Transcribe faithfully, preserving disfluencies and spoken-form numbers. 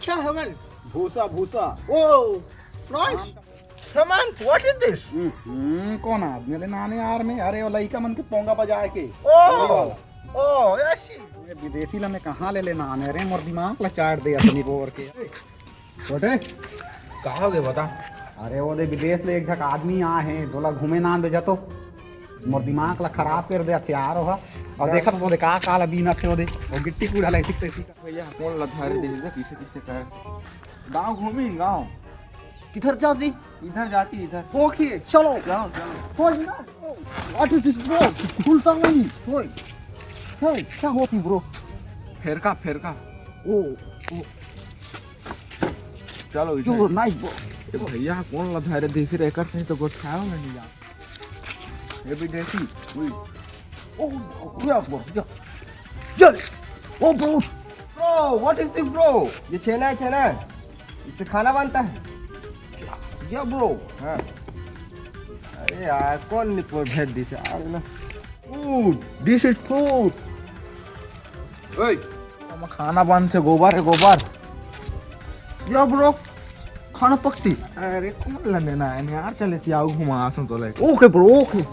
क्या हवन? भूसा, भूसा। Oh, nice. Samantha, what is this? हम्म, कौन आदमी ले नाने यार में? अरे, वो लइका मन के पोंगा बजाए के। Oh, oh, ऐसी। ये विदेशी ला मैं कहाँ ले लेना आने रे? मोर दिमाग ला चाट दे अपनी बोर के। छोटे, कहाँ गए बता? अरे, वो दे विदेश ले एक झक आदमी आ हे, तोला घूमे ना दे जातो। मोर दिमाग ला खराब कर दे, हथियार हो। और देखा तो दे का काला बीना थे, वो दे, वो गिट्टी कूड़ा ला ऐसी तैसी। भैया, कौन ला धारे दे, किसे किसे कर? गांव घूमी, गांव। किधर जाती? इधर जाती, इधर। ओके, चलो। जाओ, जाओ। हो ना। What is this, bro? खुलता नहीं। ओए। हे, क्या होती, bro? फेरका, फेरका। ओ, ओ। चलो, इधर। Yo, nice, bro. ए भैया, कौन ला धारे दे, फिर एकर से तो गोठियाओ ना नहीं जाओ। ये भी देसी। उई। Oh, yeah, bro, yeah. चल। Oh, bro. Bro, what is this, bro? ये छेना है, छेना है। इससे खाना बनता है। या, bro. हाँ। अरे यार, कौन निपोर भेज दी से? आ ना। Food, this is food. ओए, हम खाना बनथे, गोबर है, गोबर। या, bro, खाना पकती। अरे, कौन ला देना है यार? चले, ती आओ, घुमा आसो तो ले। Okay, bro, okay.